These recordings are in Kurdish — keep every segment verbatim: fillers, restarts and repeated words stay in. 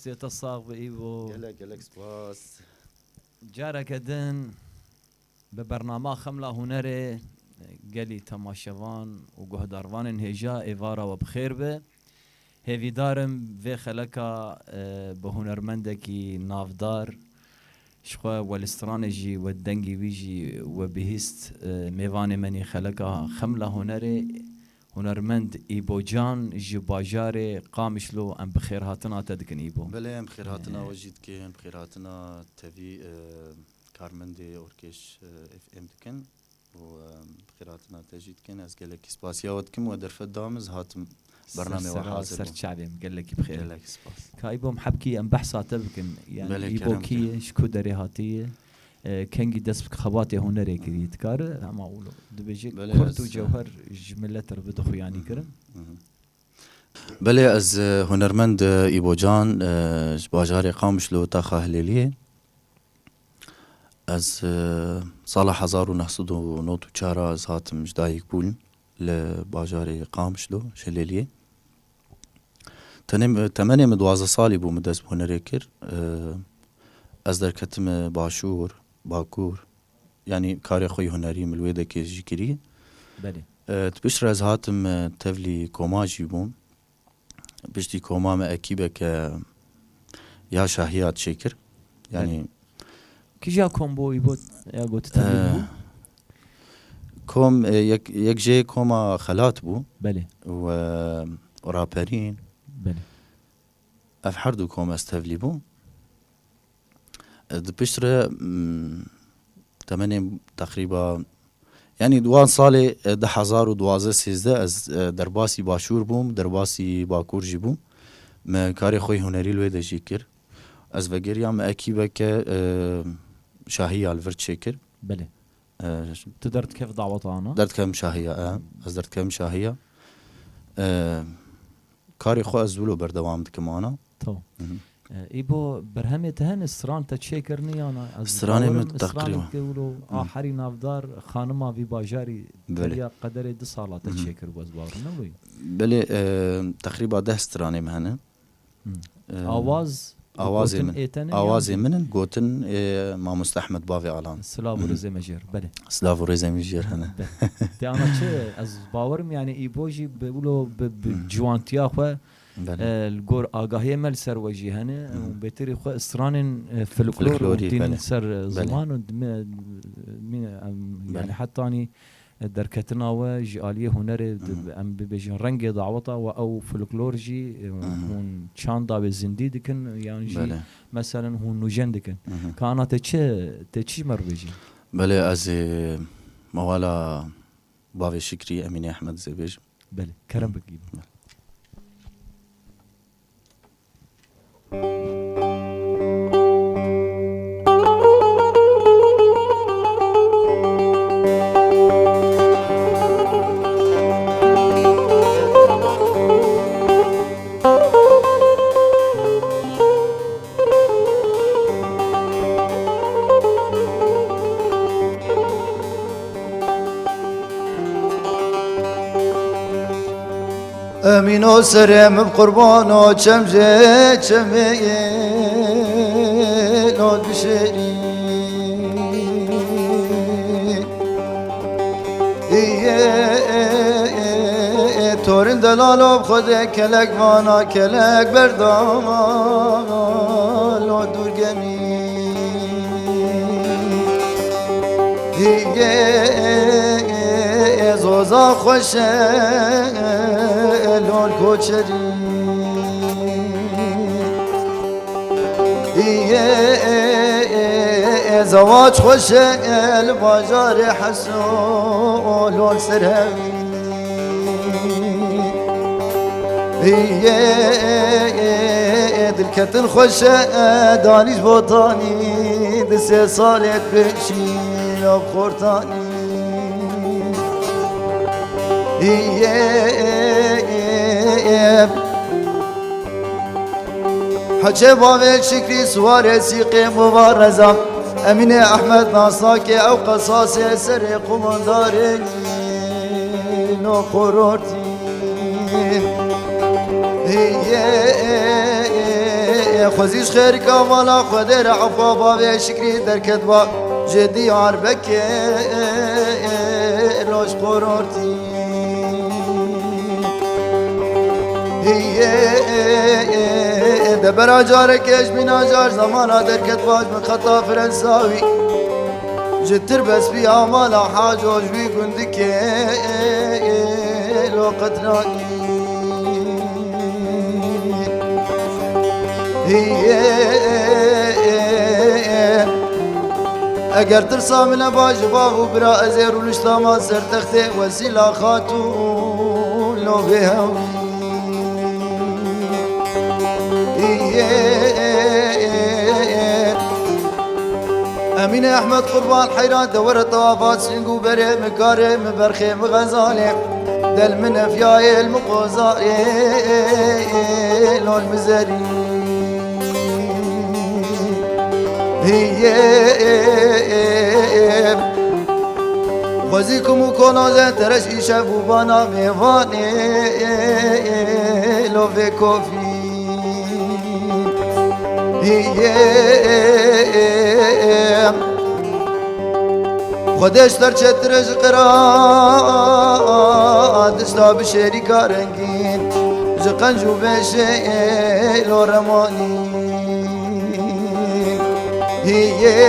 Sê te sax bi Îbo. Gelek, gelek spas. Careke din bi bernama Xemla Hunerê gelî temaşevan û guhdarvanên hêja êvara we bi xêr be. Hêvîdar im vê xeleka, e, bi hunermendekî navdar, ji xwe we li stranê jî, we dengê wî jî we bihîst, e, mêvanê me nî xeleka Xemla Hunerê, hunermend Îbo Can ji bajarê Qamişlo, em bi xêrhatina te dikin Îbo. Belê, em bi xêrhatina Ee, we jî dikin, bi xêrhatina tevî, e, karmendê Orkêş, e, F M dikin û, e, bi xêrhatina te jî dikin. Ez gelekî spasiya we dikim, we derfet da min, ez hatim bernamê we hazir bûm. Ser çavê min, gelekî bi xêr. Gelekî spas. Ka Îbo, em hebkî em behsa te bikin. Yani Belê, Îbo kerem kî ye, ji ku derê hatiye? E, kengî dest bi xebatê hunerê kirî? Dikare hema wilo dibêje Belê, kurt û ez, e, cewher ji milet re bide xuyanî kirin. Belê, ez, e, hunermend, e, Îbo Can, e, ji bajarê Qamişlo, taxa Hilêliyê. Ez, e, sala hezar û neh sed û nod û çar ez hatim ji dayik bûn li bajarê Qamişlo, Hilêliyê. Tenê, temenê min duwazdeh salî bû, min dest bi hunerê kir. E, ez derketim Başûr, Bakur. Yanî karê xwe yê hunerî min li wê dekê jî kirî. Belê. E, di pişt re ez hatim, e, tevlî koma jî bûm. Piştî koma me ekîbeke ya şahiya çêkir. Yanî Belê. Kîja kom bû, Îbo, ya got tevlî bû? E, kom, e, yek, yek jê koma Xelat bû. Belê. Û, e, Raperîn. Belê. Ev her du kom ez tevlî bûm. E, di pişt re, mm, temenê teqrîba, yanî di wan salê, e, du hezar û duwazdeh sêzdeh ez, e, derbasî Başûr bûm, derbasî Bakur jî bûm. Me karê xwe yê hunerî li wê de jî kir. Ez vegeriyam ekîbeke, e, şahiya li vir çêkir. Belê. E, Tu derdikevî daweta ana? Derdikevim şahiya, e. Ez derdikevim şahiya. E, karê xwe ez wilo berdewam dikim ana. Tamam. Mhm. E, Îbo, berhemê te hene, stran te çêkirine yana? Ez Stranê bawerim min teqrîben. Stranê ke wilo Mhm. a herî navdar xanima vî bajarî Belê. beriya qederê du sala te Mhm. çêkir, ez bawerim, ne wî? Belê, e, teqrîba deh stranê min hene. Hmm. Ee, Awaz û awazê gotin min, ê tenê awazê yan? Min in, gotin ê Mamoste Ehmed Bavê Alan. Silav û Mhm. rêzê me jêr, belê. Silav û rêzê min jêr hene. Belê. Te ana çi, ez bawerim, yani, Îbo jî bi wilo bi, bi Mhm. ciwantiya xwe, Belê. e, li gor agahiyê me li ser we jî hene, Mhm. û bêtirî xwe stranên, e, folklor û Folklorî, dîn belê. li ser, e, Belê. ziman û dime, mîne, em, Belê. yani, hetanî derketina we ji aliyê hunerê di-, Mhm. em bibêjin rengê daweta we, ew folklor jî, e, Mhm. hûn çanda wê zindî dikin, yan jî Belê. meselen hûn nûjen dikin. Mhm. Ka ana te çi, te çi me re bêjî? Belê, ez ê mewala bavê Şikrî Emînê Ehmed zê bêjim. Belê, kerem bikî. Belê. Emîno serê min bi qurbano çem jê çemê lo dişêrî. Yê, torin delalo bi xwe de kelek vana kelek berdana lo dûrgenî. Hîgê zoza xweş e, lol koçerî. Hîgê zewac xweş e, li bajarê Heso, lol serhevî. Yê dilketin xweş e, danî ji botanî, di sê salê pêşî ya xortanî. Yê Heçê bavê Şikrî, siwarê sîqê mubareza. Emînê Ehmed nasakê ew qesasê serê qumandarê no xorortî. Yê Xwezî ji xêrika mala Xwedê re efwa bavê Şikrî derket ba ji Diyarbekê, loj qorortî. Hiyê de bera carekê ji mîna car zamana derket ba ji min xeta Frensawî. Ji Tirbespî a mala Haco ji wî gundikê lo qedranî. Hiyê, eger tirsa min neba ji bav û bira, ez ê rûniştama ser textê Wesîla Xatûn lo vê hewî. Hiyê, Emînê Ehmed Qurban heyran de were tawa vat sing û berê mi karê mi berxê mi xezalê. Del min efyayê li min qozarê lol mi zerî. Hiyê. Xwezî kum û konoze tereş îşev û bana mêvanê lo vê kofî. Hiyê. Xwedê ji ter çêtir e ji qira, dişta bi şêrîka rengîn, ji qenc û vêşê lo remanî. Hiyê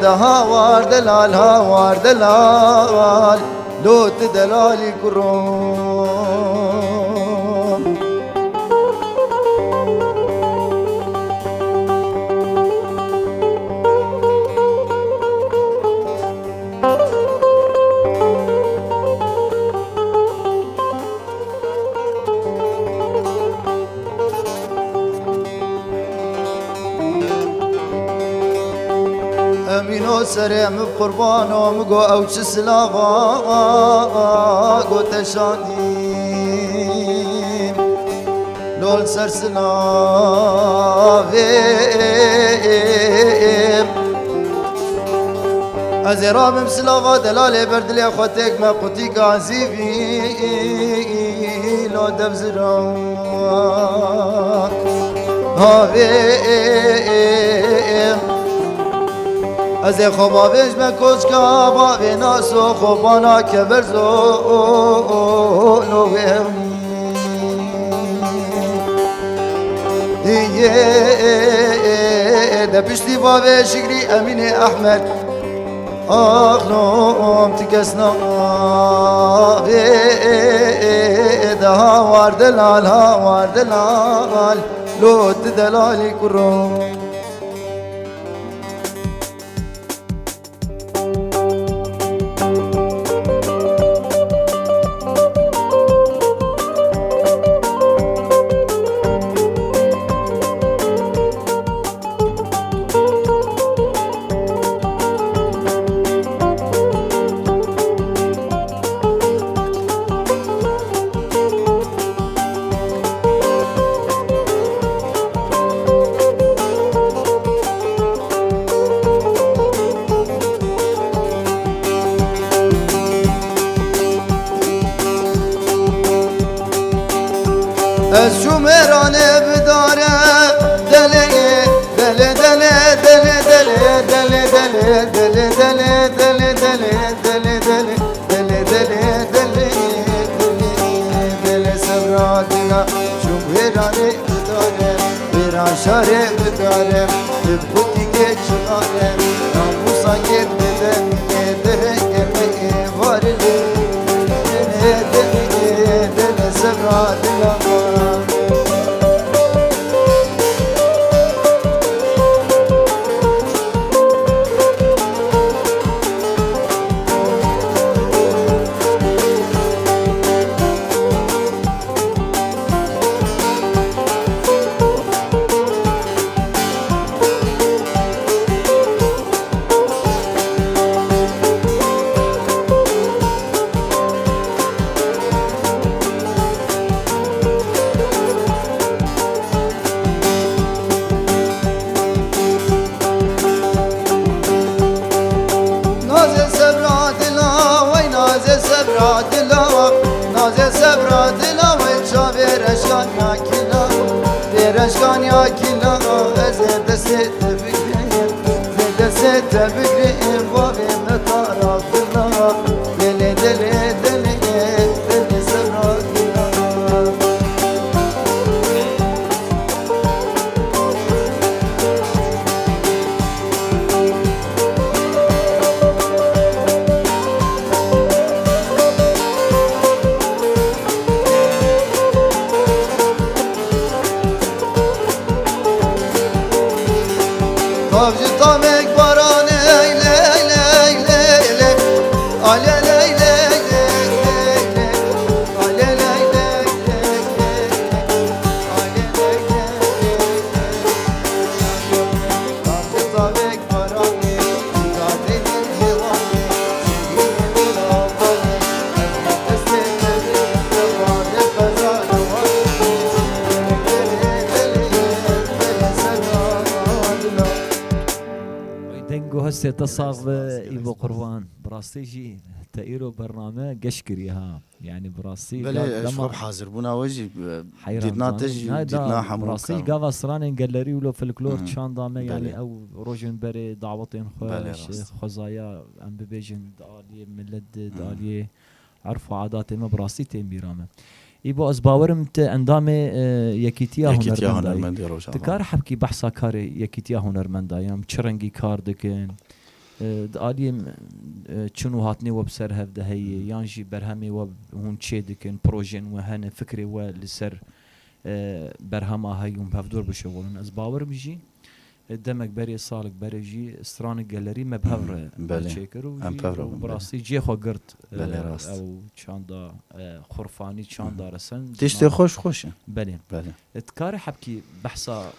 de hawar delal, hawar delal, lo tu delalî kuro. Emîno serê min qurbano, min got ew çi silava, got te şandî. Lol ser silavê. Ez ê rabim silava delalê ber dilê xwe têk me qutîka zîvî lo dev zira. Havê. Ez ê xwe bavêj me koçka bavê naso xwe bana keverzo lo wê. Hiyê de piştî bavê Şikrî Emînê Ehmed. Ax lom ti kes navê de hawar delal, hawar delal, lo ti delalî kuro. Ez çûm êranê bi dare, delê, dele, dele, dele, dele, dele, dele, dele, dele, dele, dele, dele, dele, dele, dele, dele, dele, dele, sebra dila, çûm êranê bi dare, êran şarê bi dare, bi putikê çixare, namûsa yê dide, dide, dide, dide, dide, Nazê sebra dila, wey nazê sebra dila, nazê sebra dila, wey çavê reşan ya kila, vê Eşkaniya kila ez ê destê te bigrim, destê te bigrim, bavê me tarafina. Dele, dele, dele, dele, zerrakina. Tavcı tavek baran ey ley ley ley ley. Ay ley ley ley ley ley ley. Ay ley ley ley ley ley. Ay ley ley ley ley ley. Tavcı tavek baran ey. Zaten cevan ey. Sevgilim bir avdan ey. Destê te bigrim, bavê me tarafina. Ay, deng û hestê te sax be, Îbo Qurban. Bi rastî jî te îro bername geş kiriye ha. Yani bi rastî Belê, ga-, ez dema xwe bi hazirbûna we jî, e, heyran dîtina te zanî. Jî, na, dîtina da, hemû bi rastî jî gava stranên gelerî wilo folklor Hı. çanda me, yani Belê. Ew rojên berê dawetên xwe, Belê, şi-, rast. Xwezaya em bibêjin di aliyê millet de, di Hı. aliyê Erf û adatê me bi rastî tên bîra me. Îbo ez bawerim te endamê, e, Yekîtiya Yekîtiya Hunermendayê. Hunermendê Rojava. Ti kar hebkî behsa karê Yekîtiya Hunermenda, yan çi rengî kar dikin? E, di aliyê, e, çin û hatinê we bi ser hev de heye, Hı. yan jî berhemê we hûn çê dikin, projên we hene, fikrê we li ser, e, berhema heyû hevdor bişewilin. Ez bawerim jî, E, demek berê, salek berê jî stranê gelerî me bi hev Hmm, re belê. Çêkir û Em jî pev re û bûn, bi belê. Rastî cihê xwe girt, e, Belê, rast. Ew çanda, e, xurfanî çanda Hı hı. resen. Tiştê Cina- xweş, xweş e. Belê. Belê. E, tu karî hebkî behsa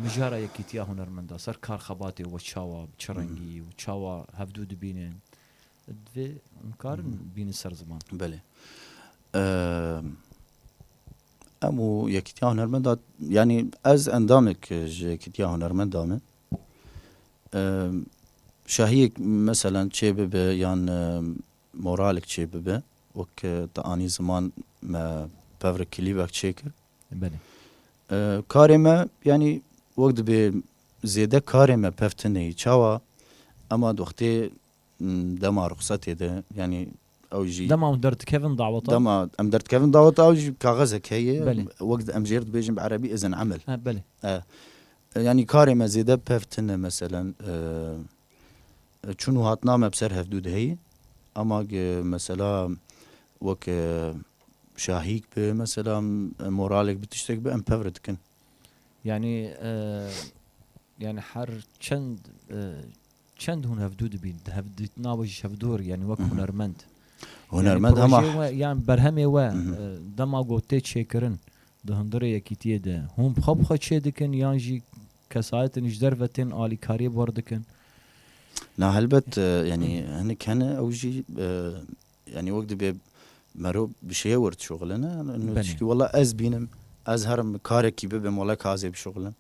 mijara Yekîtiya Hunermenda ser kar xebatê we çawa, bi çi Hı hı. rengî û çawa hevdû dibînin? Divê em karin Hı hı. bînin ser ziman. Belê. Em, Em û Yekîtiya Hunermenda, yanî ez endamek ji Yekîtiya Hunermenda me. Em, şahiyek meselen çê bibe yan, em, moralek çê bibe, wek, e, te anî ziman me pevre klîbek çêkir. Belê. E, karê me, yanî wek dibê zêde karê me pev tune yî. Çawa? Ema di wextê, m, dema ruxsetê de, yanî ew jî Dema hûn derdikevin daweta? Dema em derdikevin daweta, ew jî kaxezek heye. Belê. Wek em jê re dibêjin bi erebî izin emel. Ha, belê. E, yanî karê me zêde pev tune meselen, e, çûn û hatina me bi ser hevdû de heye. Ama ge mesela wek, e, şahîk bi, mesela, e, moralek bi, tiştek bi, em pev re dikin. Yani, e, yani her çend, e, çend hûn hevdû dibîn, di hevdîtina we jî hevdor, yani wek Hı hı. hunermend. Hunermend Yani hema projeyê we, yani berhemê we, Hı hı. e, dema ku tê çêkirin, di hundirê yekîtiyê de, hûn bi xwe bi xwe çê dikin, yan jî kesayetên ji derve tên alîkariyê bi we re dikin? Na helbet, e, yani hinek hene ew jî, e, yani wek dibê mero bi şêyê wir dişuxuline. Belê. Tişkî wela ez bînim, ez herim karekî bibim, wela ka ez ê bişuxulim.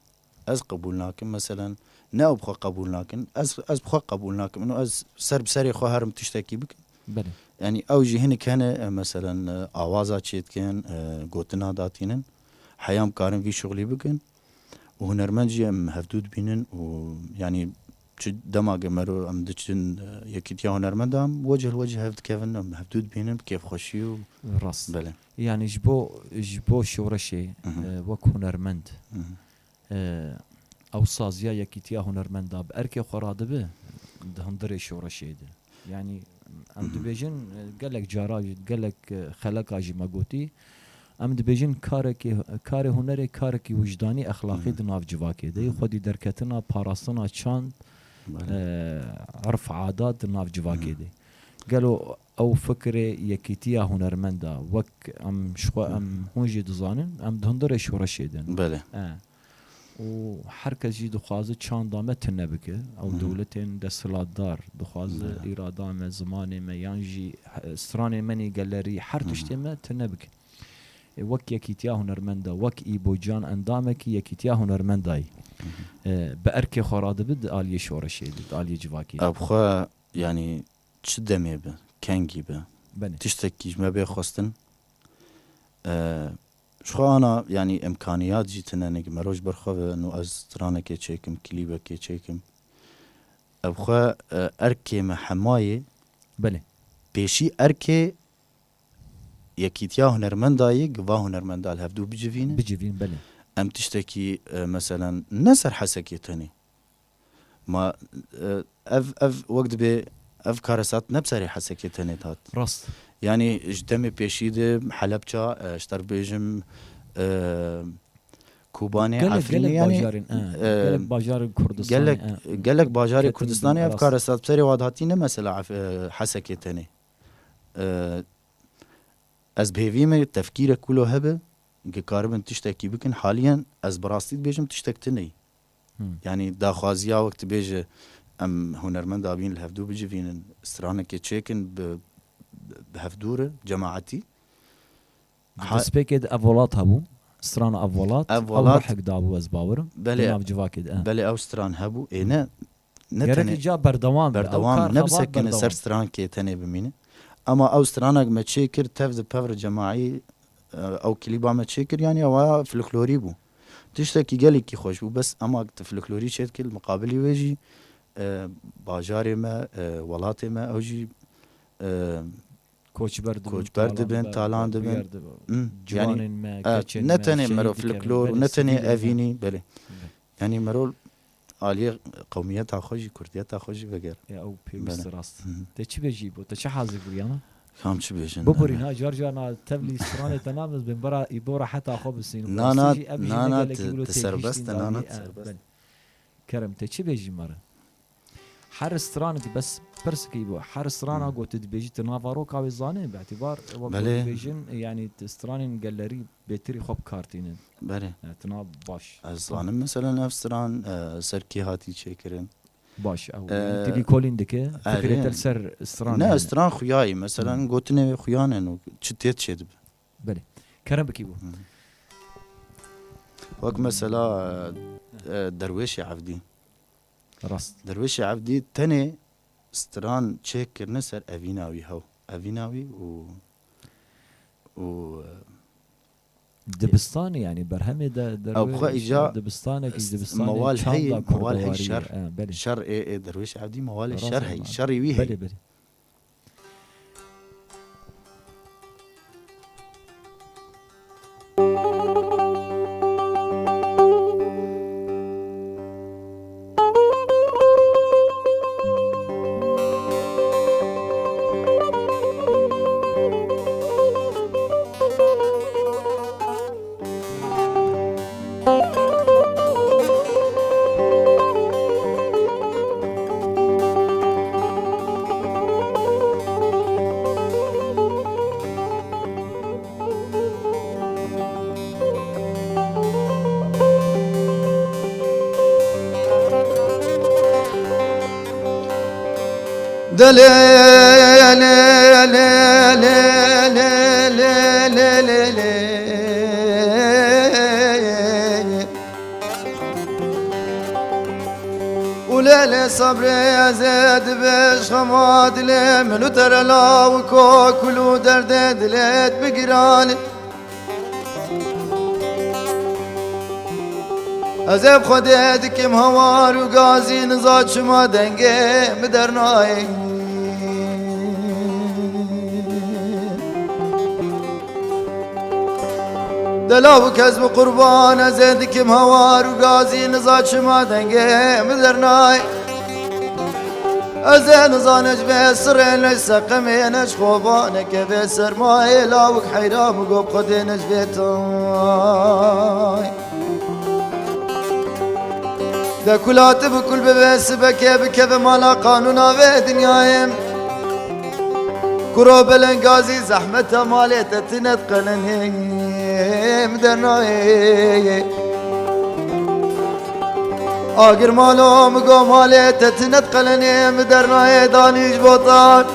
Ez qebûl nakim, meselen, ne ew bi xwe qebûl nakin, ez, ez bi xwe qebûl nakim. Ino ez ser bi serê xwe herim tiştekî bikim. Belê. Yani ew jî hinek hene, e, meselen, e, awaza çêdikin, e, gotina datînin. Heya em karin vî şuxulî bikin. Û hunermend jî em hevdû dibînin û, yani, çi dema ge mero em diçin, e, yekîtiya hunermendan, wecih li wecih hev dikevin, em hevdû dibînin bi kêfxweşî û Rast. Belê. Yani ji bo, ji bo şoreşê, Hı hı. e, wek hunermend, Hı hı. e, ew saziya yekîtiya hunermenda bi erkê xwe radibe di hundirê şoreşê de. Yani em Hı hı. dibêjin, e, gelek cara, gelek, e, xeleka jî me gotî, em dibêjin karekê, karê hunerê karekî wijdanî, exlaqî Hı hı. di nav civakê de. Hı hı. Xwedî derketina, parastina çand, Belê. e, erf, adat di nav civakê Hı. de. Gelo ew fikirê yekîtiya hunermenda, wek em ji xwe, Hı. em hûn jî dizanin, em di hundirê şoreşê de ne. Belê. E. Û her kes jî dixwaze çanda me tune bike. Ew Hı. dewletên desthilatdar dixwaze Belê. îrada me, zimanê me, yan jî, e, stranê me nê gelerî, her Hı. tiştê me tune bike. E, wek yekîtiya hunermenda, wek Îbo Can endamekî yekîtiya hunermendayî. Hı hı. E, bi erkê xwe radibe di aliyê şoreşê de, di aliyê civakê de. Ev xwe, yani, çi demê be, kengî be, Belê. tiştekî ji me bê xwestin, e, Ji xwe ana, yanî, imkaniyat jî tine ne, mero ji ber xwe ve, no ez stranekê çêkim, klîbekê çêkim. Ev xwe, e, erkê me hemayê. Belê. Pêşî erkê yekîtiya hunermenda yê, giva hunermenda li hevdû bicivîne. Bicivîn, belê. Em tiştekî, e, meselen, ne ser Hesekê tenê. Ma, e, ev, ev wek dibê, ev karesat ne bi serê Hesekê tenê dihat. Rast. Yanî ji demê pêşî de Helepça, e, ji te re bêjim, e, Kobanê, Gelek, Efrînê, gelek yanî, bajarên, e, e, gelek bajarên Kurdistanê, gelek, e, gelek bajarê Ketin Kurdistanê ev rast. Karesat bi serê wa dihatî ne mesela Ef-, e, Hesekê tenê. E, ez bi hêvî me tefkîrek wilo hebe, dikaribin tiştekî bikin. Haliyen ez bi rastî dibêjim tiştek tune ye. Hmm. Yanî daxwaziya wek tu bêje em hunermenda bîn li hevdû bicivînin, stranekê çêkin bi, bi hevdû re, cemaetî. Di Ha- destpêkê de ev welat hebû. Strana ev welat, Ev ew welat. Rihek dabû, ez bawerim. Belê. Di nav civakê de, e. Belê ew stran hebû. Ê ne, ne Gerek tenê îca berdewam be. Ew berdewam kar ne bi xebat sekine ser berdewam. Strankê tenê bimîne. Ema ew stranek me çê kir, tev di pevr cemaî, e, ew klîba me çê kir, yanî ewa folklorî bû. Tiştekî gelekî xweş bû, bes ema tu folklorî çê dikî, li miqabilî wê jî, e, bajarê me, e, welatê me, ew jî, e, Koçber dibin, koçber talan dibin, dibe, talan dibin. Bûyer dibe. Hmm, Ciwanên yanî, me, e, keçên ne me, tenê mero şehîd dikirin, folklor, belê, ne tenê sivîlên me. Evînî, belê. Belê. Yanî mero aliyê qewmiyeta xwe jî, kurdiyeta xwe jî veger. Ya, ew pêwîst Belê. Rast. Hı hı. Te çi bêjî bo? Te çi hazir bû yana? Kam çi bêjin? Biborî, na, car car na tevlî stranê te nabizbên, bera îbora heta xwe bisîn. Na, na, Rastî jî ev jî na, ne na, gelekî tu, wilo tu tişî serbest e, hîştîn na, na, dayî. tu E, serbest. Belê. Kerem, te çi bêjî me re? Her stranek, bes pirsekî bû. Her strana Hmm. ku tu dibêjî, tu nava roka wê zanî, bi îtibar wek Belê. Dibêjin, yanî tu stranên gelerî bêtirî xwe bi kar tînin. Belê. Yani, tu nav baş. Ez zanim, meselen, ev stran, e, ser kê hatî çêkirin? Baş, ew, E, yanî tu lîkolîn dike, erê. Fikrê te li ser stran Ne, hene. Stran xuya ye, meselen, Hmm. gotinê wê xuya ne, no, çi tê çê dibe. Belê. Kerem bikî bû. Hmm. Wek mesela, e, e, Derwêşê Evdî. Rast. Derwêşê Evdî tenê stran çêk kirine ser evîna wî hew. Evîna wî û, û, e, Dibistanê, yanî berhemê de, Ew bi xwe derwêş îca dibistanekî, s-, dibistanê mewal çanda heye, mewal heye kurdewarî ye. Şer. E, belê. Şer ê, ê Derwêşê Evdî mewalê Rast şer e, heye. ma-, Şerê wî heye. Belê, belê. Delê, lê, lê, lê. Û lê, lê sebrê ez ê dibêj xema dilê min û terela û kokul û derdê dilê bigirane. Ez ê bi Xwedê dikim hawar û gazî, niza çima dengê min dernayê. Dela û kes bi qurban, ez ê dikim hawar û gazî, niza çima dengê min dernayê. Ez ê nizanim ji vê sirê, ne ji seqemê, ne ji xobaneke vê sermayê, lawik heyran bû, got Xwedê ne ji vê tay. De kula tu bi kul bibe, sibekê bikeve mala qanûna vê dinyayê. Kuro belengazî zehmeta malê te tine diqelenê, min dernayê. Agir malo min go malê te tine diqelenê, min dernayê danî ji botan.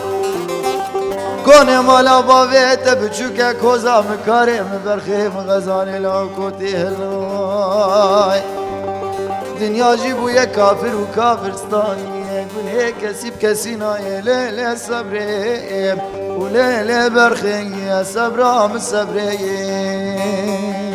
Konê mala bavê te biçûke koza min karê min berxê min xezanê law kotî hilay. Dinya jî bûye kafir û kafirstanî. Gunê kesî bi kesî nayê, lê lê sebrê û lê lê berxê ye, sebra min sebrê ye.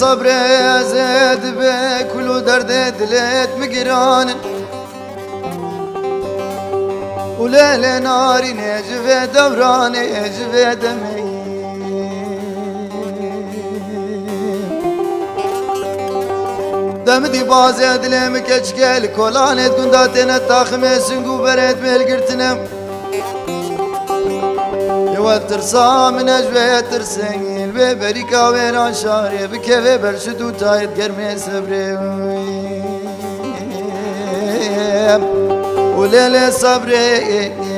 Sebrê ez ê dibe kul û derdê dilêt mi giranin. Û lê lê narînê ji vê dewranê, ji vê demê. Demidî bazê dilê min keçike li kolanê gunda têne taximê sing û berê mêl girtine. Ew tirsa min e ji vê tirsê, li vê berîka wêran şarê bikeve ber ji dûtayê germê sebrê. Û lê lê sebrê,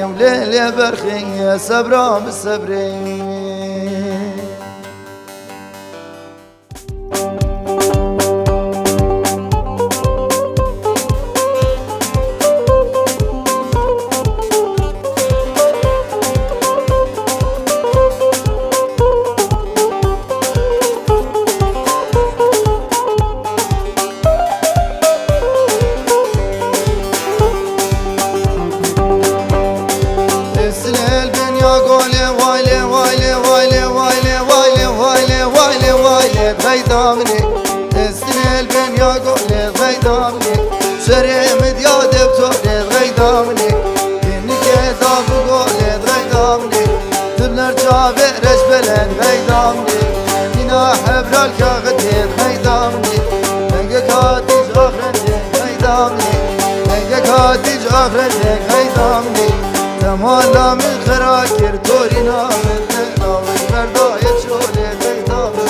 û lê lê berxê, sebra min sebrê. Estil el benya gole, vay le, vay le, vay le, vay le, vay le, vay le, vay le, vay le, vay damne. Estil el benya gole, vay damne. Şerê mi diya deptore, vay damne. Binike da bu gole, vay damne. Tibler çave reş beled, vay damne. Mina hebral kağıt, vay damne. Denge katiş ahret, vay damne. Denge katiş ahret, vay damne. Temala min xera kir, torîna min te navê berdaye çolê, vay damne.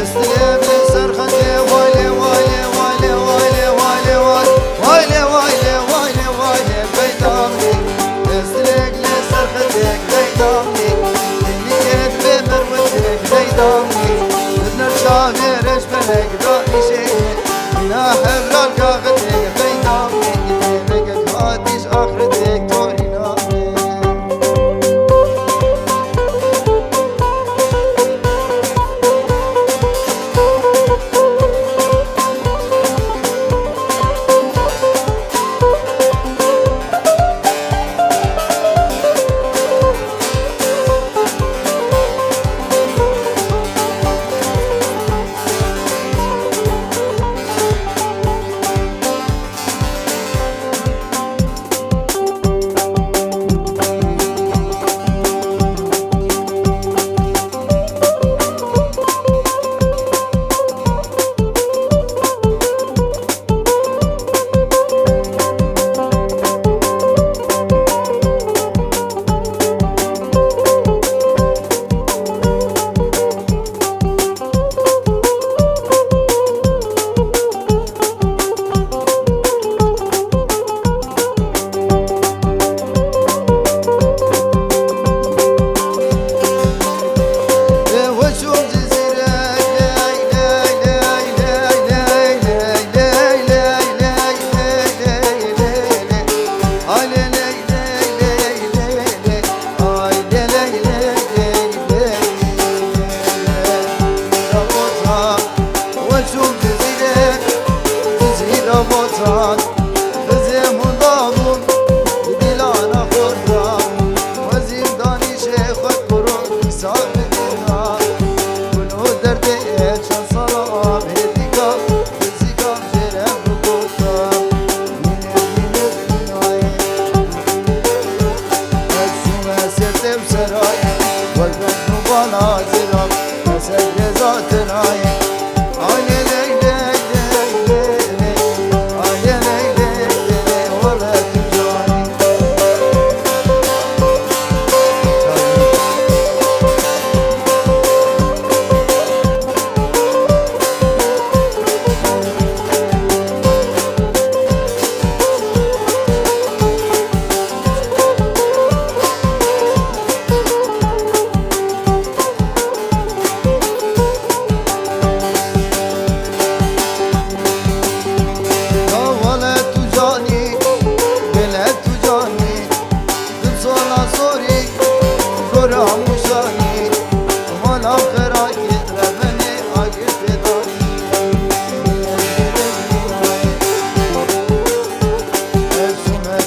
Estilê min ser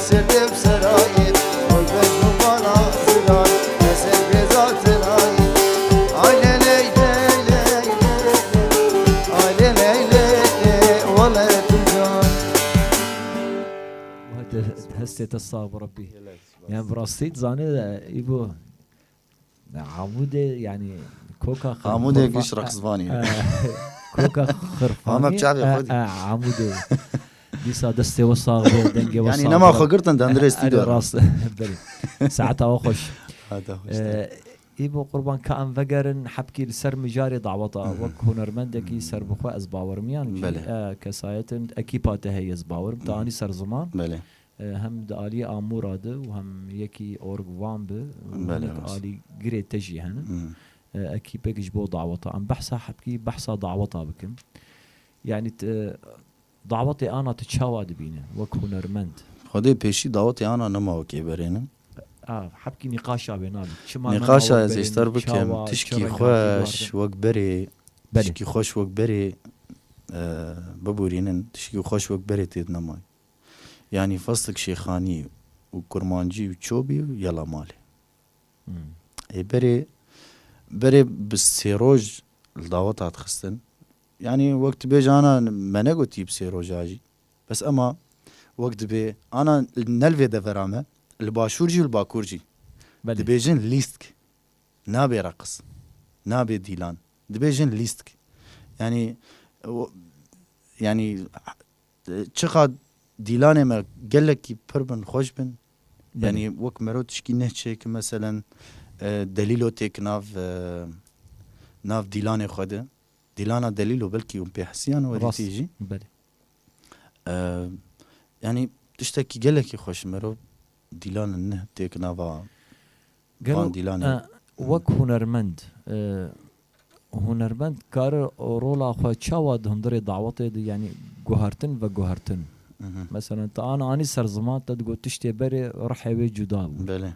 Serdem serayê, oy bejno bana ziran, eser beza tenayê. Ay lê ley ley ley ley, ay lê ley ley ley, wele tu can. Hestê te sax bi Rebbî. Yani bi rastî dizanê, e, î bu. Amûdê, yani, koka Amûdê xirfa-, giş reqsvanî. E, koka xirfanî, Ama çavê e, xwe dî. E, Amûdê. Dîsa destê we sax be, dengê we Yani sax nema be. Xwe girtin, dendirê Erê stûdyo. Rast. Belê. Saeta we xweş. Hata xweş. E, î bo qurban ka em vegerin, hebkî li ser mijarê daweta. Hı hı. Wek hunermendekî serbixwe ez bawerim, yani, Belê. E, kesayetin ekîpa te heye ez bawerim. Te Hı hı. anî ser ziman. Belê. E, hem di aliyê amûra de û hem yekî orgvan bi, û Belê, hinek rast. alî girê te jî hene. Hmm. E, ekîpek ji bo daweta. Em behsa hebkî, behsa daweta bikin. Yani, te, dawetê ana tu çawa dibîne wek hunermend? Xwedê pêşî dawetê ana nema wekê berê ne. A, hebkî nîqaşa wê nabî. Çima Nîqaşa ez êşter bikim, çawa, tişkî çi rengî xweş, wek berê, Belê. tişkî xweş wek berê, e, bibûrînin, tişkî xweş wek berê tê de nema. Yani festik şêxanî û kurmancî û çobî û yela malê. Hmm. Ê berê, berê bi sê roj li daweta dixistin. Yani wek tu bêje ana me negotî bi sê roja jî. Bes ema wek dibê ana ne li vê devera me, li başûr jî û li bakur jî. Belê. Dibêjin lîstk. Nabê reqs. Nabê dîlan. Dibêjin lîstk. Yani, o, yani, çiqa dîlanê me gelekî pir bin, xweş bin. Belê. Yani, wek mero tişkî neh çêki, meselen, e, delîlo têk nav, e, nav dîlanê xwe de. Dîlana delîlo belkî hûn pê hesiyan werî Rast. tê jî. Belê. E, yani, tiştekî gelekî xweş mero dîlan neh têk nava Gelo, van dîlanê. e, wek hunermend, e, hunermend kare rola xwe çawa di hundirê dawetê de, yani guhertin ve guhertin? Mhm. Mesela, te an anî ser ziman te digot tiştê berê rihê wê cuda bû. Belê.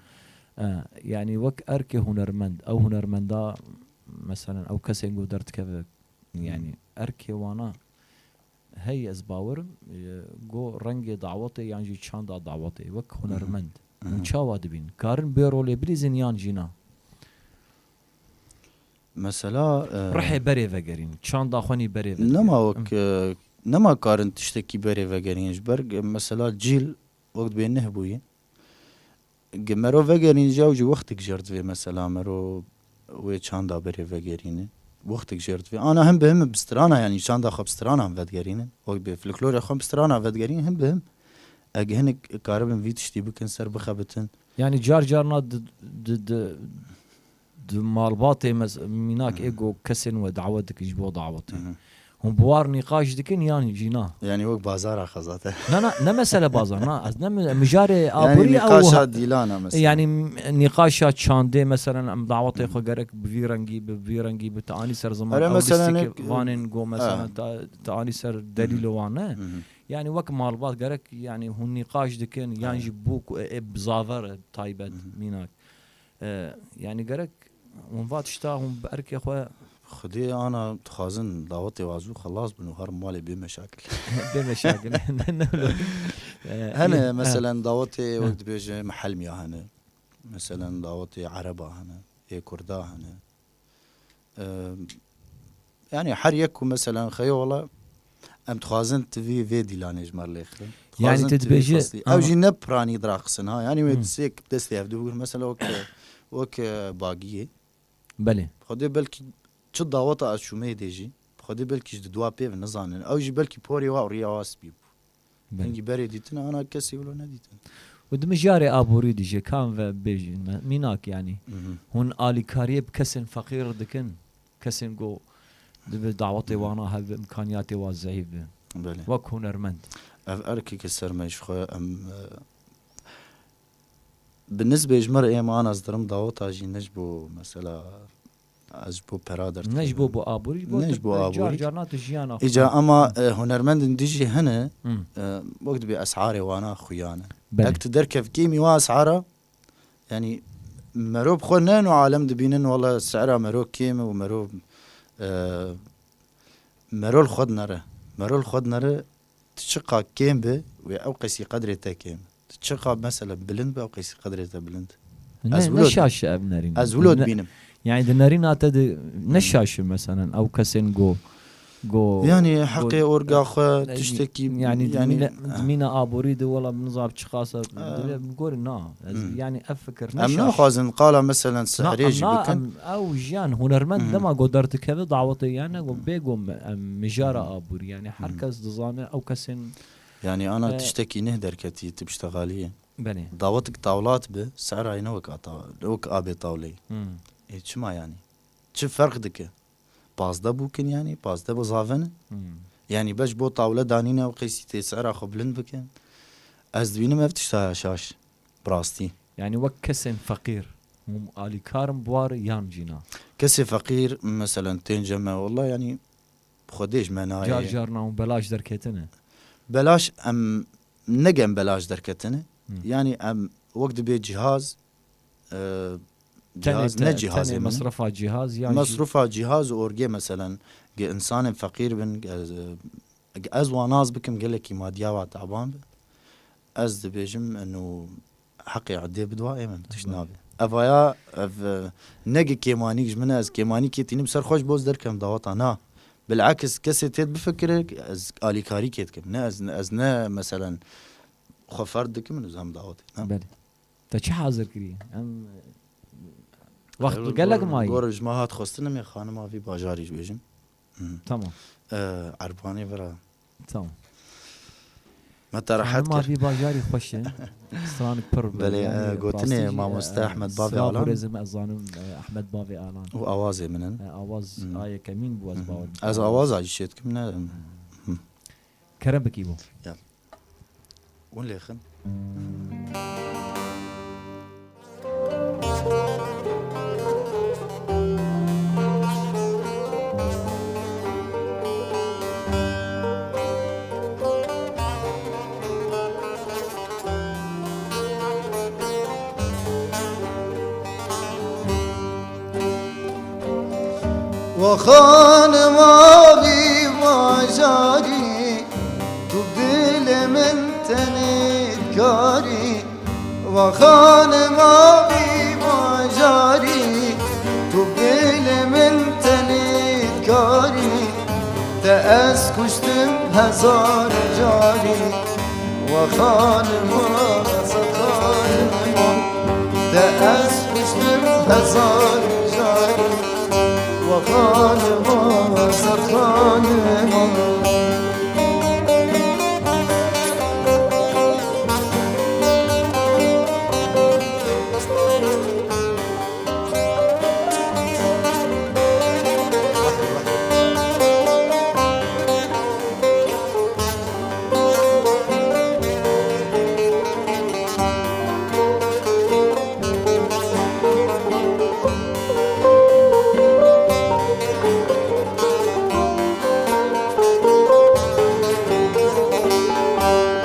E, yani wek erkê hunermend, ew hunermenda, mesela, ew kesên ku derdikeve, yani Mhm. erkê wana hey ez bawerim, e, go rengê dawetê yan jî çanda dawetê, wek Mhm. hunermend. Mhm. Hûn çawa dibîn? Karin bê rolê bilîzin yan jî na? Mesela, e, Rihê berê vegerîn, çanda xwenî berê vegerîn. Nema wek, Em. e, nema karin tiştekî berê vegerîn. Ji ber, e, mesela cîl wek dibê neh bûyî. Ge mero vegerîn jî ew jî wextik jêr divê, mesela mero wê çanda berê vegerîne. Wextik jêr divê. Ana him bi him bi strana, yani çanda xwe bi strana vedigerînin. Wek bi folklorê xwe bi strana vedigerînin, him bi him. Eg hinek karibin vî tiştî bikin ser bixebitin. Yani car carna di, di, di, di malbatê mes-, mînak Hı hı. ê go kesên we dawet dikin ji bo dawetê. Hı hı. Hûn bi war nîqaş dikin yan jî na? Yani wek bazara xwe zaten. Na, na, ne mesele bazar, na. Ez ne mi-, mijarê Yani aborî ew nîqaşa ha-, dîlana mesela. Yani m-, nîqaşa çandê, mesela em dawetê Hı. xwe gerek bi vî rengî, bi vî rengî, bi te anî ser ziman, Erê ew mesela lîstikê nek-, vanên go mesela Ha. te, te anî ser delîlo wan ne. Hı hı. Yani wek malbat gerek, yani hûn nîqaş dikin, yan Ha. jî bû ku ê, ê bi zaver e, taybet, Hı hı. mînak. E, yani gerek hûn va tişta hûn bi erkê xwe Xwedê ana dixwazin dawetê wazû xelas bin û her malê bê meşakil. Bê meşakil. Ne, ne, ne. E, Hene, e, meselen dawetê Ha. wek dibêje mihelmiya hene. Meselen dawetê ereba hene. Ê kurda hene. E, yani her yek ku meselen xeyo wala em dixwazin tu vî vê dîlanê ji me lêxin. Yani Dixwazin tu tu vî dibêje, feslî. Ew aha. jî ne piranî diraxsin ha. Yani wê Hı. sêk destê ev dibir. Mesela wek, wek, e, bagiyê. Belê. Xwedê belkî çi daweta ez çûmeyê dê jî, Xwedê belkî ji di dua pê ve nizanin. Ew jî belkî porê wa û riya wa spî bû. Belê. Hingî berê dîtin, ana kesê wilo nedîtin. Û di mijarê aborî dijî, kam ve bêjin me, mînak yanî. Mhm. Hûn alîkariyê bi kesên feqîr dikin, kesên ku dibe dawetê Mhm. wana hebe, imkaniyatê wa zehîf be. Belê. Wek hunermend. Ev erkeke ser me ji xwe em, e, Bi nisbê ji me re ê me ana ez dirim daweta jî ne ji bo mesela ez ji bo pera derdikim. Ne ji bo bo aborî, ji bo Ne ji bo car aborî. carna tu jiyana xwe. Îca ama, e, hunermendên dijî hene, Hmm. e, wek dibê esharê wana xuya ne. Belê. Ek tu derkev kêmî wa eshara, yanî mero bi xwe ne no alem dibînin, wala sehra mero kêm e û mero, e, mero li xwe dinere. Mero li xwe dinere, tu çiqa kêm be, wê ew qesî qedrê te kêm. Çiqa mesela bilind be, ew qeysî qedrê te bilind. Ne, ez ne wilo şaş e ev nerîn. Ez wilo dibînim. Yani di nerîna te de ne şaş e meselen ew kesên go, go, yani go, heqê orga xwe, e, tiştekî, yani, yani, dimîne, dimîne aborî de wela nizam çiqasa, e, dibe, bi gorî na. Ez, hmm, yani ev fikir ne şaş. Em naxwazin qala meselen sehrê jî bikin. Em, ew jiyan hunermend, hmm, dema go derdikeve dawetê yani go bê go me-, em mijara aborî. Yani her kes dizane ew kesên Yani ana, e, tiştekî neh derketî tu piştexaliyê. Belê. Dawetik tawlat bi, sehra ne wek a taw-, wek abê tawleyî. Hmm. E, çima yani? Çi ferq dike? Pazdeh bûkin yani, pazdeh bi zavin. Hmm. Yani beş bo tawle danîne ew qeysî tê sehra xwe bilind bike. Ez dibînim ev tişta şaş. Bi rastî. Yani wek kesên feqîr, hûn alîkarin bi war yan jî na? Kesê feqîr, meselen, tên cem me, wallah yani, Xwedê ji me nayê. Car car na hûn belaş derketine. Belaş em, ne em belaş derketine. Hı. Yani em wek dibê cihaz, e, cihaz, ne cihazê min. Tenê mesrefa cihaz yan jî. Mesrefa cihaz û orgê meselen. Ge insanên feqîr bin, ge ez, ge ez wan nas bikim gelekî madiya wa taban bi. Ez dibêjim, eno heqê edê bidwa, ê min tişt nabe. Evaya, ev, e, ne gi kêmanîk ji min e, ez kêmanîkê tînim ser xwe ji bo ez derkem daweta. Na. Bilakis kesê têt bifikire, ez alîkarîkê dikim. Ne ez, ez ne meselen xwe ferd dikim û ez hem dawetê. Na. Belê. Te çi hazir kirî? Em, e, wext gelek mayî. Gor ji me hat xwestin em ê xanima vî bajarî ji bêjim. Hı. Tamam. E, Erbanê vira. Tamam. Me te rehet kir. Xanima vî bajarî xweş e. Stranik pir bi. Belê, yani, e, gotinê rastî jî, mamoste, e, Ehmed Bavê Alan. Silav û rêzim ez zanim, e, Ehmed Bavê Alan. Û awazê min in. E, awaz, hı, a yekemîn bû ez, hı hı, bawer dikim. Ez awaza jî çê dikim, ne? Hı. Kerem bikî bo. Ya. Hûn lêxin. Wa xanima vî bajarî, tu dilê min tenê dikarî. Wa xanima vî bajarî, tu dilê min tenê dikarî. Te ez kuştim hezar carî. Wa xanima, sed xanima, te ez kuştim hezar carî. Wa xanima, sed xanima.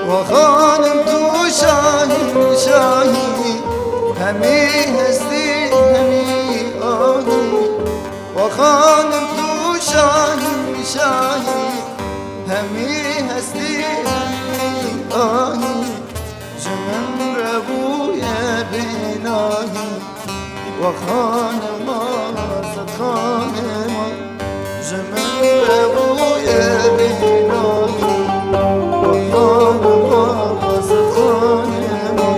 Wa xanim tu şahî, şahî, hemî hestî, hemî ahî. Wa xanim tu şahî, şahî, hemî hestî, hemî ahî. Ji min re bûye bênahî. Wa xanima, sed xanima, ji min re bûye bênahî. Wa xanima, sed xanima.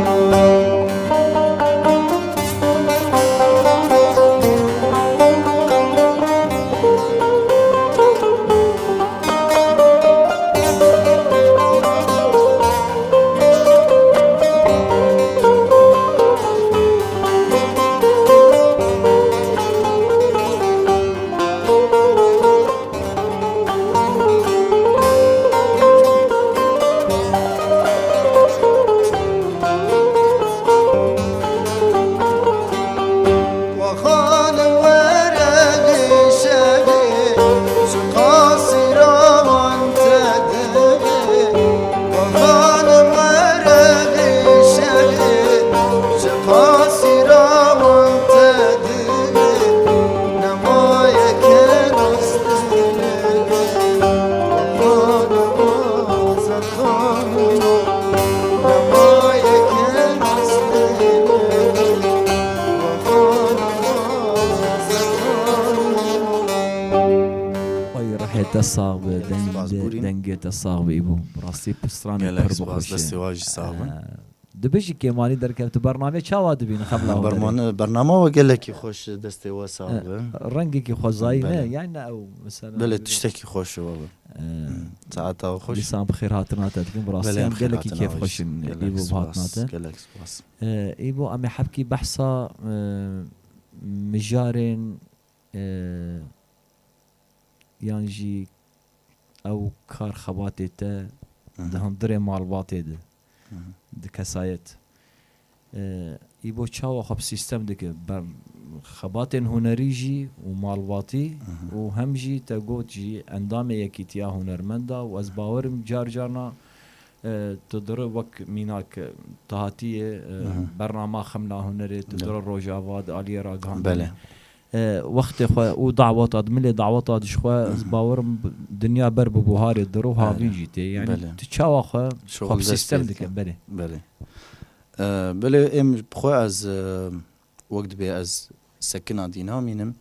Te sax bi, deng-, Spas, de-, Gurîn. Dengê te sax bi, Îbo. Bi rastî stranê Gelek pir spas, bixweş e. Destê wa jî sax bin. Ee, dibêjî kêmanî derkevt, tu bernameyê çawa dibînî, xebla hunerê? Bermane-, bernama we gelekî xweş, destê we sax Ee, bi. Rengekî xwezayî ne, Belê. Yani ne ew, mesela Belê, bir tiştekî xweş e, we bi. Ee, Hmm, saeta we xweş. Dîsan bi xêr hatina te dikin, bi rastî Belê, em bi xêr gelekî hatina we kêfxweş jî. In, Gelek Îbo, bi hatina spas, te. Gelek spas. Ee, Îbo, em ê hebkî behsa, e, mijarên, e, yan jî ew kar xebatê te Hı hı. di hundirê malbatê de, Hı hı. di kesayet. E, Îbo çawa xwe bi sîstem dike? Ber xebatên hunerî jî û malbatî Hı hı. û hem jî te got jî endamê yekîtiya hunermenda û ez bawerim car carna, e, tu diri wek mînak, e, tu hatiye, e, Hı hı. bernama Xemla Hunerê, tu Belê. diri Rojava di aliyê ragihandinê. Belê. E, wextê xwe û daweta di milê daweta di ji xwe, ez Hı hı. bawerim b-, dinya ber bi buharê dir û havîn Belê. jî tê. Yani Belê. tu çawa xwe, xwe Şixul bi dest sîstem pê dike, dike. Belê. Belê. E, belê em xwe ez, e, wek dibê ez sekina dîna mînim.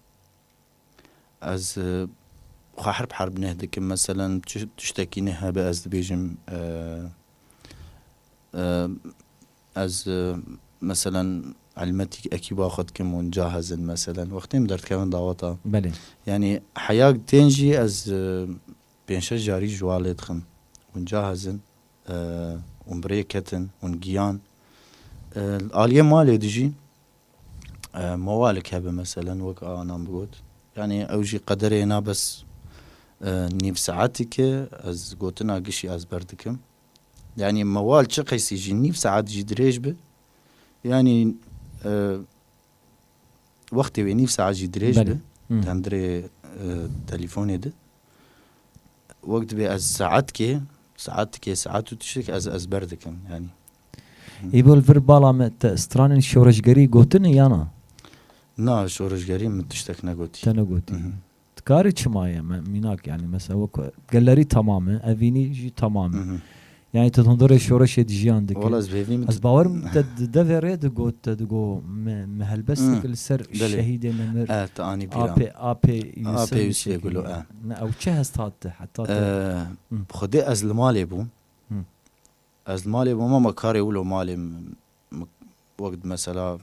Ez, e, xwe herb herb neh dikim. Meselen, çi-, tiştekî neh hebe ez dibêjim, e, e, ez, e, meselen, elmetî ekîba xwe dikim û cahezin, meselen. Wextê em derdikevin daweta. Belê. Yani, heya tên jî ez, e, pênc şeş carî ji wa lê dixim. Hûn cahezin, e, hûn bi rê ketin, hûn giyan. E, aliyê malê dijî, e, mewalik hebe meselen, wek anan bigot. Yani ew jî qederê na bes, e, nîv saetî ke ez gotina gişî ez berdikim. Yani mewal çi qeysî jî nîv saet jî dirêj bi. Yani, e, wextê wê nîv saet jî dirêj Belê. bi. Hı. Tendirê, e, telefonê de. Wek dibê ez saetkê, saetkê, saet û tiştek ez, ez berdikim, yani. Îbo, li vir bala me te stranên şoreşgerî gotine ya na? Na, şoreşgerî min tiştek negotî. Te negotî. Hı hı. Dikarî çima ye? Me, mînak, yani, mesela, wek galerî tamam e, evînî jî tamam e. Hı hı. Yani, tu hundirê şoreşê di jiyan dike. Wala ez bi hêvî min Ez bawerim te di devê rê digot, te digot, me, me helbestek Hı. li ser Belê. şehîdê nemir. E, te anî bîra. Apê, apê Yusuf Apê Yusuf Yusuf Gulo, Gulo. e. Ne, ew çi hest hat te, heta te E, Hı. Xwedê ez li malê bûm. Hı. Ez li malê bûm, ama karê wilo malê m-, m-, wek mesela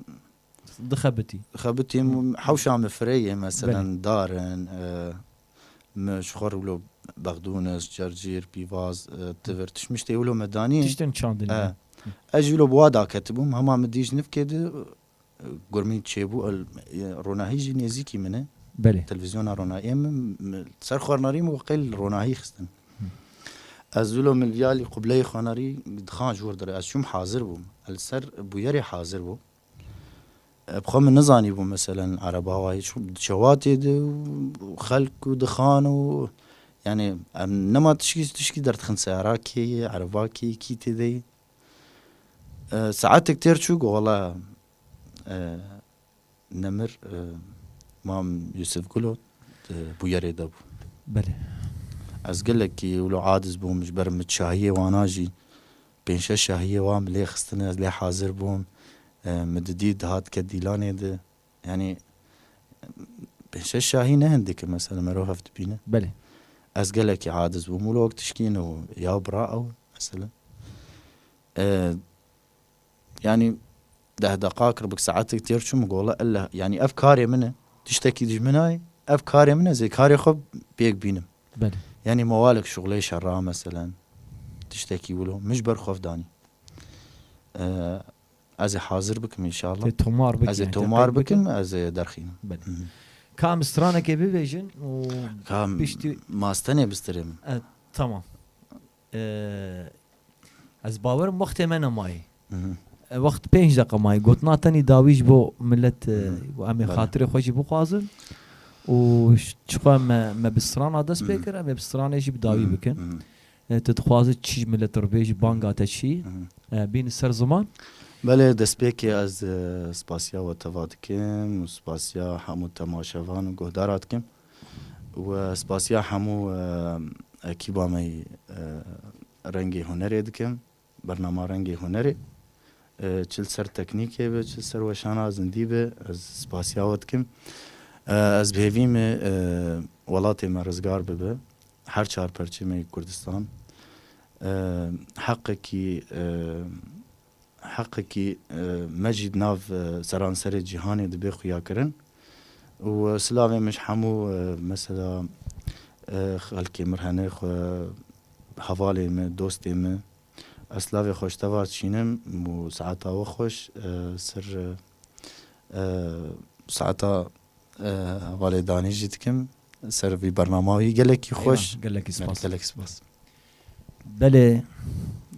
Dixebitî. Xebitî, Hı. hewşa min fireyê, meselen, Belê. darin, e, min ji xwe re wilo bexdûnis, cercîr, pîvaz, e, tivir, tişt miştê wilo me danî. Tiştên çandinê. E. Hı. Ez jî wilo bi wa daketibûm, hema min dî ji nivkê de, e, gurmî çêbû, el, e, ronahî jî nêzîkî min e. Belê. Televîzyona ronahî. Em, min, ser xwarnarî min qey li ronahî xistin. Hı. Ez wilo min viyalî qubleyê xwarnarî dixan ji wir dire. Ez çûm hazir bûm. Ez li ser bûyerê hazir bûm. E, bi xwe min nizanîbû, meselen, ereba wa hîç çewatê de û xelk û dixan û, yani, em nema tişkî, tişkî derdixin, seyarakê ye, erevakê ye, kî tê de ye. E, saetek têr çû, got, wala, e, nemir, e, Mam Yusuf Gulo, e, bûyerê de bû. Belê. Ez gelekî wilo aciz bûm, ji ber min çahiyê wana jî, pênc şeş şahiyê wan min lê xistine, ez lê hazir bûm. E, min didî dihat ke dîlanê de. Yani, pênc şeş şahî ne hindik e, mesela, merov hev dibîne. Belê. Ez gelekî aciz bûm. Wilo wek tişkî ne û ya bira ew, mesela. E, yani, deh deqa kir, bi saetek têr çûm, gola elle, yani, ev karê min e. Tiştekî ji min ay, ev karê min e, zê karê xwe pêk bînim. Belê. Yani, mewalek şuxlê şerra, meselen, tiştekî wilo, min ji ber xwe danî. E, ez ê hazir bikim, inşallah. Tê tomar bikim, Ez ê yani, tê tomar pêk bikim. bikim, ez ê derxînim. Belê. Hı hı. Ka em stranekê bibêjin û Ka piştî mastenê bistirê min. E, tamam. E, ez bawerim wextê me nemayî. Hı hı. E, wext pênc deqa mayî. Gotina tenî dawî ji bo millet, e, Hı hı. û em ê Belê. xatirê xwe jî bixwazin. Û ş-, çixwe me, me bi strana dest Hı hı. pê kir, em ê bi stranê jî bi dawî Hı hı. bikin. Hı hı. E, tu dixwazî çi ji millet re bêjî, banga te çi? Hı hı. E, bîn ser ziman? Belê, destpêkê ez, e, spasiya we teva dikim û spasiya hemû temaşevan û guhdara dikim. Û, e, spasiya hemû, e, ekîba me yî, e, Rengê Hunerê dikim. Bernama Rengê Hunerê. E, çi li ser teknîkê be, çi li ser weşana zindî be, ez spasiya we dikim. E, ez bi hêvî me, e, welatê me rizgar bibe. her çar perçê me yê Kurdistan, e, heqekî, e, heqekî, e, me jî di nav, e, seranserê cîhanê dibe xuyakirin. Û, e, silavê min ji hemû, e, mesela, e, xelkê min re hene xwe, hevalê min, dostê min. Ez silavê xwe ji te ve dişînim û saeta we xweş, e, ser, e, e, saeta, e, hevalê Danî jî dikim. Ser vî bernama wî gelekî xweş. Eyvallah, gelekî spas. Gelekî spas. Belê,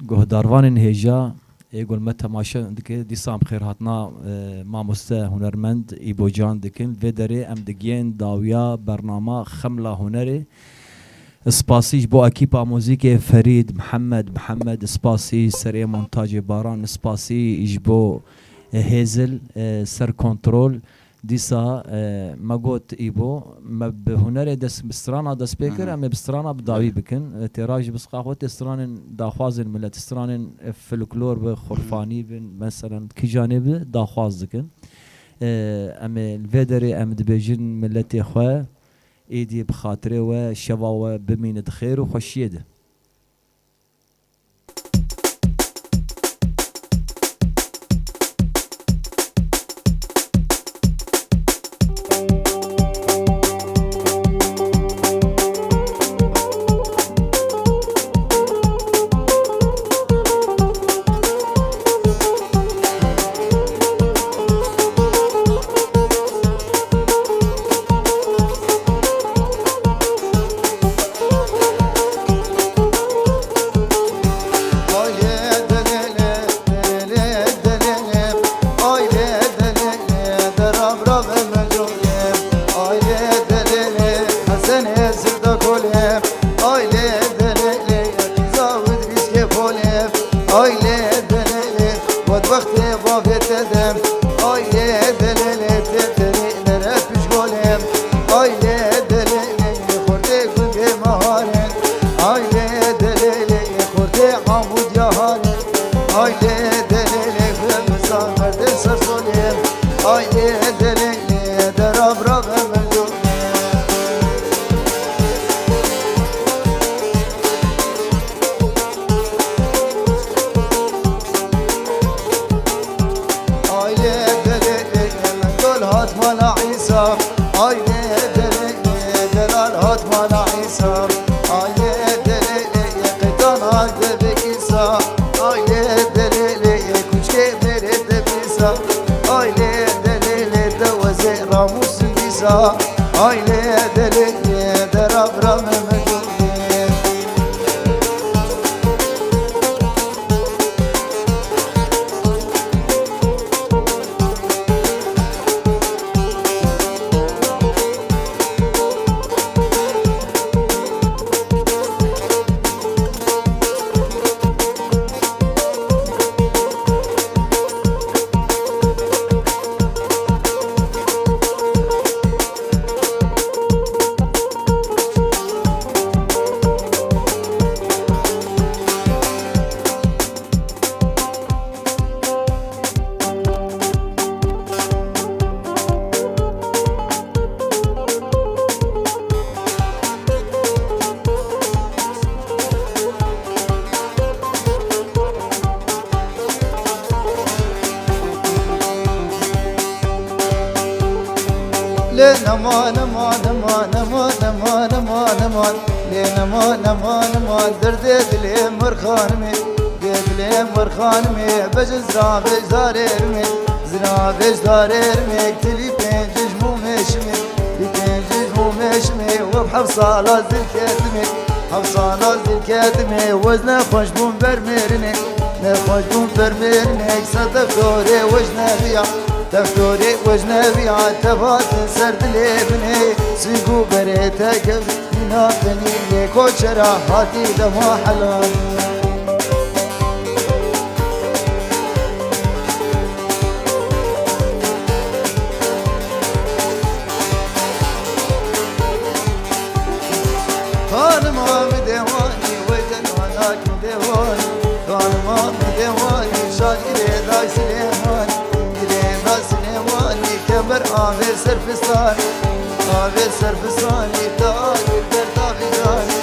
guhdarvanên hêja ê gul me temaşe dike, dîsa em xêr hatina, e, mamoste hunermend Îbocan dikin. Vê derê em digihên dawiya bernama Xemla Hunerê. Spasî ji bo ekîpa muzîkê Ferîd, Mihemed, Mihemed, spasî serê montacê Baran, spasî ji bo, e, Hêzil, e, ser kontrol. Dîsa, e, me got, Îbo, me bi hunerê dest, bi strana dest pê kir, Hı hı. Em ê bi strana bi dawî Belê. bikin. E, têra ji bisqa xwe tê stranên daxwazên millet, stranên, e, folklor bi, Hı hı. xurfanî bin, meselen, kijanê bi daxwaz dikin. E, em ê li vê derê em dibêjin milletê xwe, êdî bi xatirê we, şeva we bimîne di xêr û xweşiyê de. Aylê delelê, qîza û dirîskê polê. Aylê delelê, wet wextê bavê te de. Aylê delelê, tê tenê nere pişgolê. Aylê delelê, xortê gundê maharê. Aylê delelê, xortê Amûdya harê. Aylê delelê, xemisa merdê ser solê. Aylê delelê, dera bira ve merdû. Aylê delê, min dol hat mala Îsa. Aylê delê, delal hat mala Îsa. Aylê delê, qeytan hat devê Îsa. Aylê delê, kuçkê mêrê devîsa. Aylê delê, dewezê ramûs dîsa. Aylê delê, dera bira me mecûnê. Lê nema, nema, nema. Lê nema, nema, nema, derdê dilê mir xanimê. Dê dilê mir xanimê, bejin zira vêj zarê rimê. Zira vêj zarê rimê, tilî pênc ji mûmê şimê. Li pênc ji mûmê şimê, we bi heft sala zil ketimê. Heft sala zil ketimê, wez nexweş bûn ber mêrinê. Nexweş bûn ber mêrinê, se deftorê wejneviya. Deftorê wejneviya, tevatin ser dilê binê. Sîg û berê te kevin, nîna tenî lê koçera hatî dema helal. Xanima min dewanî, wey dermanak min dewanî. Xanima min dewanî, şad girê day Silêmanî. Girê day Silêmanî, kemer avê serfistanî. Avê serfistanî, ta agir ber ta vîranî.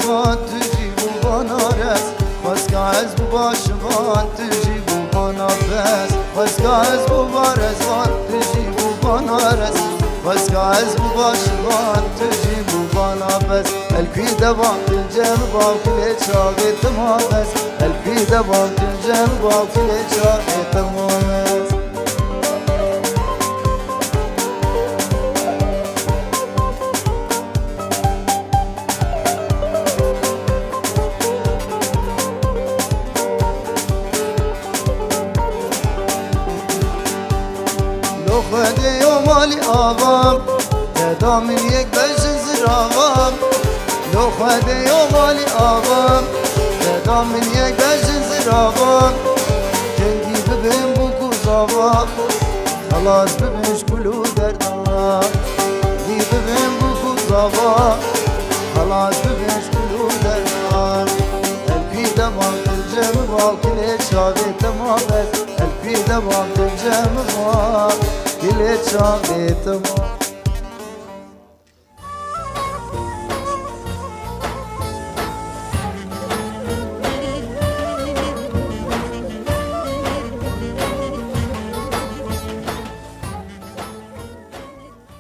Van tu jî bû bana rez, xwezka ez bû başivan, tu jî bû bana bes. Xwezka ez bû barezvan, tu jî bû bana rez. Xwezka ez bû başivan, tu jî bû bana bes. El kwî devan tu cem bav kilê çavê tima bes. El kwî devan tu cem bav kilê çavê tima bes. Lo Xwedê yo malî avam, te da min yek bejin ziravam. Lo Xwedê yo malî avam, te da min yek bejin ziravam. Kengî bibin bûk û zava, xelas bibin ji kul û derdan. Kengî bibin bûk û zava, xelas bibin ji kul û derdan. El kwî devan tu cem bav kilê çavê tima bes. El kwî devan tu cem bav kilê çavê tima